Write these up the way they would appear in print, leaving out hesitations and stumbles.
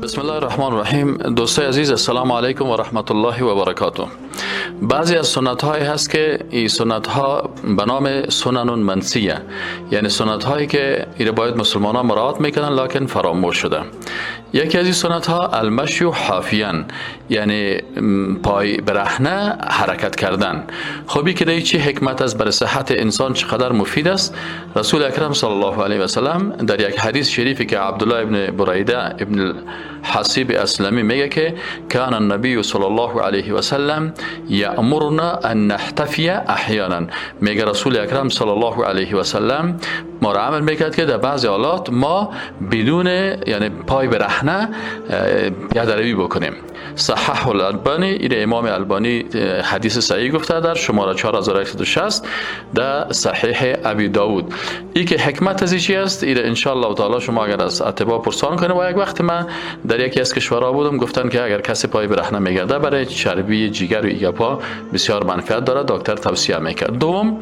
بسم الله الرحمن الرحیم. دوستای عزیز، السلام علیکم و رحمت الله و برکاته. بعضی از سنت های هست که این سنت ها به نام سنن منسیه، یعنی سنت هایی که ایره باید مسلمان ها مراعات میکنن لکن فراموش شده. یکی از این سنت ها المشی حافیان، یعنی پای برهنه حرکت کردن. خب که در چه حکمت است برای صحت انسان چقدر مفید است. رسول اکرم صلی الله علیه و سلم در یک حدیث شریفی که عبدالله ابن بریده ابن حسیب اسلمی میگه که کان النبی صلی الله علیه و سلم یأمرنا ان نحتفی احیانا، میگه رسول اکرم صلی الله علیه و سلم ما را امر میکرد که در بعضی حالات ما بدون یعنی پای برهنه پیاده روی بکنیم. صحح الالبانی، این امام البانی حدیث صحیح گفته در شماره 4160 در صحیح ابی داود. ای که حکمت از چی است، این ان شاء الله تعالی شما اگر از اطبا پرسان کنید، و یک وقت من در یکی از کشورها بودم، گفتن که اگر کسی پای برهنه میگرده برای چربی جگر و ایگپا بسیار منفعت داره، دکتر توصیه میکرد. دوم،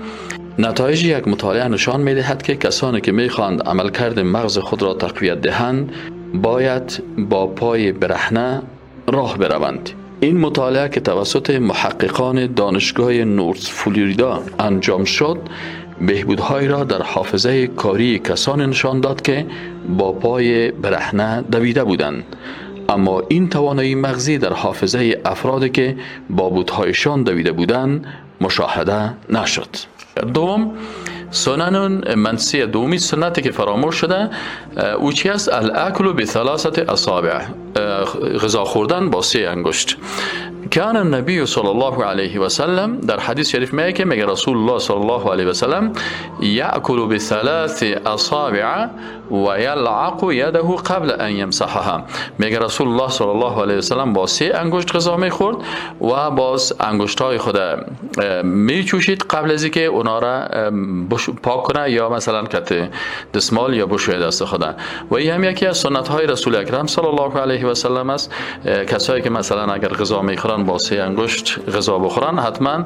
نتایج یک مطالعه نشان میدهد که کسانی که میخواهند عملکرد مغز خود را تقویت دهند باید با پای برهنه راه بروند. این مطالعه که توسط محققان دانشگاه نورث فلوریدا انجام شد، بهبودهایی را در حافظه کاری کسان نشان داد که با پای برهنه دویده بودند. اما این توانایی مغزی در حافظه افرادی که با بوتهایشان دویده بودند مشاهده نشد. دوم، سنن منسیه، دومی سنتی که فراموش شده او چی است؟ الاکل بثلاثه اصابع، غذا خوردن با سه انگشت. کان النبی صلی الله علیه و سلم در حدیث شریف میگه که میگه رسول الله صلی الله علیه و سلم یاکل بثلاث اصابع و یلعق یده قبل ان یمسحها. میگه رسول الله صلی الله علیه و سلم با سه انگشت غذا میخورد و باز انگشت‌های خود میچوشید قبل از اینکه اونا را پاک کنه یا مثلا کت دستمال یا بشوید دست خود. و این هم یکی از سنت های رسول اکرم صلی الله علیه و سلم است. کسایی که مثلا اگر غذا میخورن با سه انگشت غذا بخورن، حتما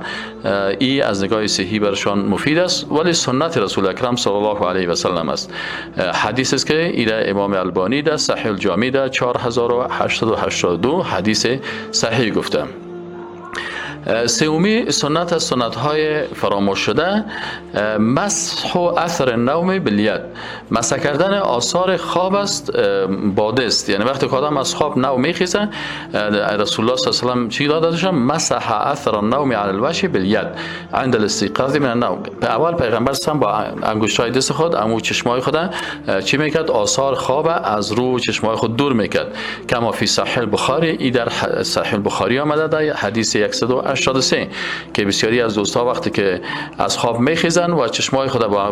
ای از نگاه صحی برشان مفید است، ولی سنت رسول اکرم صلی الله علیه و سلم است. حدیث است که ایره امام البانی در صحیح الجامع در 4882 حدیث صحیح گفته. سومی سنت از سنت های فراموش شده، مسح و اثر النوم بالید، مسح کردن آثار خواب است با دست. یعنی وقتی که آدم از خواب نو میخیزه، رسول الله صلی الله علیه و سلم چی داده؟ مسح اثر النوم علی الوجه بالید عند الاستيقاظ من النوم. اول پیغمبر صلی با انگشت‌های دست خود امو چشمای خود چی میکرد؟ آثار خواب از رو چشمای خود دور میکرد. کما فی صحیح البخاری، ای در صحیح البخاری آمده در حدیث 183 که بسیاری از دوستها وقتی که از خواب میخیزن و چشمای خود با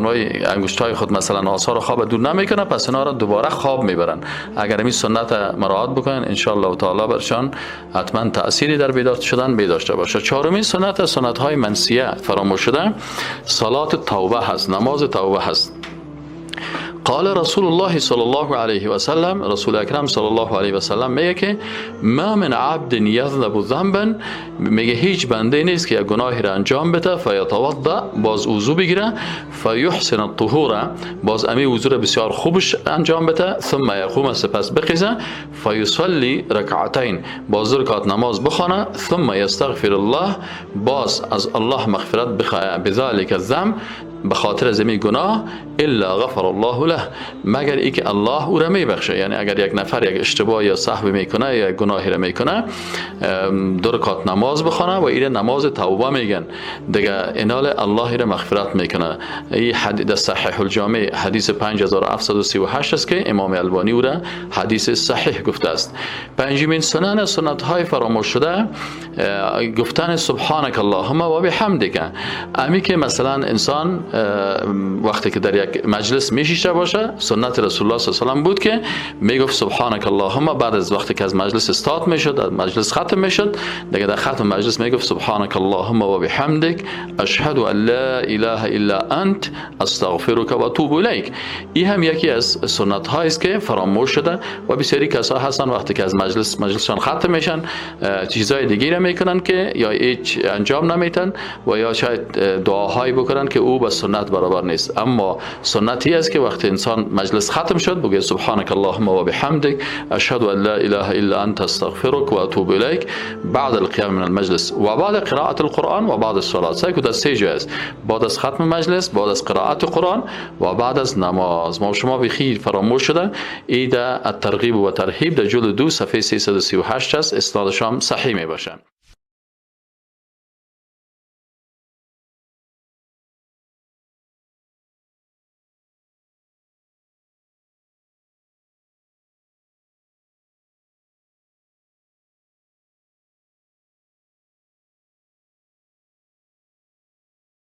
انگشت‌های خود مثلا آثار خواب دور نمیکنن، پس اینا را دوباره خواب میبرن. اگر این سنت مراعات بکنن ان شاء الله تعالی برشان حتما تأثیری در بیدار شدن داشته باشه. چهارمین سنت از سنت‌های منسیه فراموش شده، صلات توبه هست، نماز توبه هست. قال رسول الله صلی الله علیه و سلم، رسول اکرم صلی الله علیه و سلم میگه که ما من عبد یذنب ذنبا، میگه هیچ بنده نیست که یک گناهی را انجام بده، فیتوضا، باز وضو بگیره، فیحسن الطهور، باز امی وضو را بسیار خوبش انجام بده، ثم یقوم، سپس بخیزه، فیصلی رکعتین، باز رکعت نماز بخونه، ثم یستغفر الله، باز از الله مغفرت بخواه، بذلک الذنب، به خاطر از این گناه، الا غفر الله له، مگر ای که الله او را میبخشه. یعنی اگر یک نفر یک اشتباه یا سهو میکنه یا گناهی را میکنه، دو رکعت نماز بخونه و این نماز توبه میگن دیگه، انال الله را مغفرت میکنه. این حدیث صحیح الجامع حدیث 5738 است که امام البانی او را حدیث صحیح گفته است. پنجمین سنن سنت های فراموش شده، گفتن سبحانک اللهم و بحمدک. امی که مثلا انسان وقتی که در یک مجلس میشیشه باشه، سنت رسول الله صلی الله علیه و سلم بود که میگفت سبحانک اللهم. بعد از وقتی که از مجلس استارت میشد، از مجلس ختم میشد، دیگه در ختم مجلس میگفت سبحانک اللهم و بحمدک اشهد ان لا اله الا انت استغفرک و اتوب الیک. این هم یکی از سنت هایی است که فراموش شده و بسیاری کسا هستن وقتی که از مجلسشان ختم میشن چیزای دیگه را میکنن که یا هیچ انجام نمیتن و یا شاید دعاهایی بکنن که او به سنت برابر نیست. اما سنتی است که وقتی انسان مجلس ختم شد بگه سبحانك اللهم و بحمدک اشهد ان لا اله الا انت استغفرك و اتوب الیک بعد القیام من المجلس و بعد قرائت القرآن و بعد الصلاه. سعی در سه جای است، بعد از ختم مجلس، بعد از قرائت قرآن و بعد از نماز. ما شما بخیر فراموش شده ای در الترغیب و ترهیب در جلد 2 صفحه 338 است، اسنادش هم صحیح می باشه.